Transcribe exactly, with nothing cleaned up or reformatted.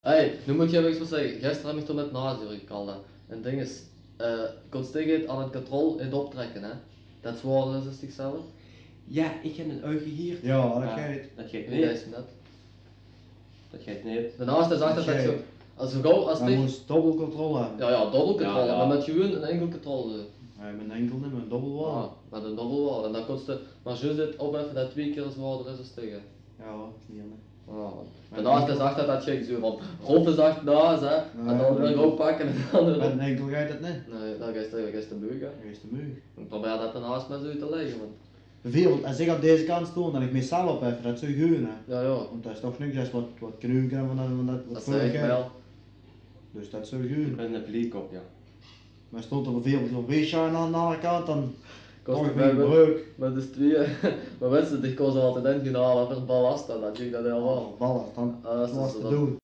Hey, noe mót geer mich ins get zègke. Gister höb ich toch mit Nazi gekald, hè. En ding is, eh, kóns dich 't aan 't katrol in optrèkke, hè? Det zwaorder is es dich zelf. Jao, ich höb 'n oug gehierd. Jao, det geit. Det geit neet. Det geit neet. Daonao is 't gezag det det... Geit. Zoe, es zoe gaw es dich... Mós dobbel katrol höbbe. Jao, jao, dobbel katrol, jao, jao, mer mit gewoon 'n inkel katrol, eh. Jao, mit 'n inkel neet, mit 'n dobbel waal. Jao, mit 'n dobbel waal. En dan kóns te mer zjus 't opeffe det 't twieë kier zwaorder is es dich, hè. Jao, hie, hè. Jao, want... Mer daonao is 't gezag det det geit zoe van, Rob zag naas, hè. Jao, en dan weer oppakke en dan... Mit 'n inkel geit det neet. Nae, dan geis te, geis te meug, hè. Geis te meug. Ich probeer det daonao mer zoe te lègke, want... Bieveurbeeld, es ich op deze kant stoon, det ich mich zelf opeffe, det zów gaon, hè. Jao, jao. Want det is toch niks es waat, waat kneuker van det, van det waat... Det zègk ich waal. Dus det zów gaon. Ich bön 'ne vliegkop, jao. Mer stóng d'r bieveurbeeld zoe'n beestje aan, aan de anger kant, dan... Kós toch ich mit, mit, mit de stwieë. Mer wèts te, ich kós altied den generaal veur ballast, dan ging det hiel waal. Ballast, dan... Ah, det is waat te doon.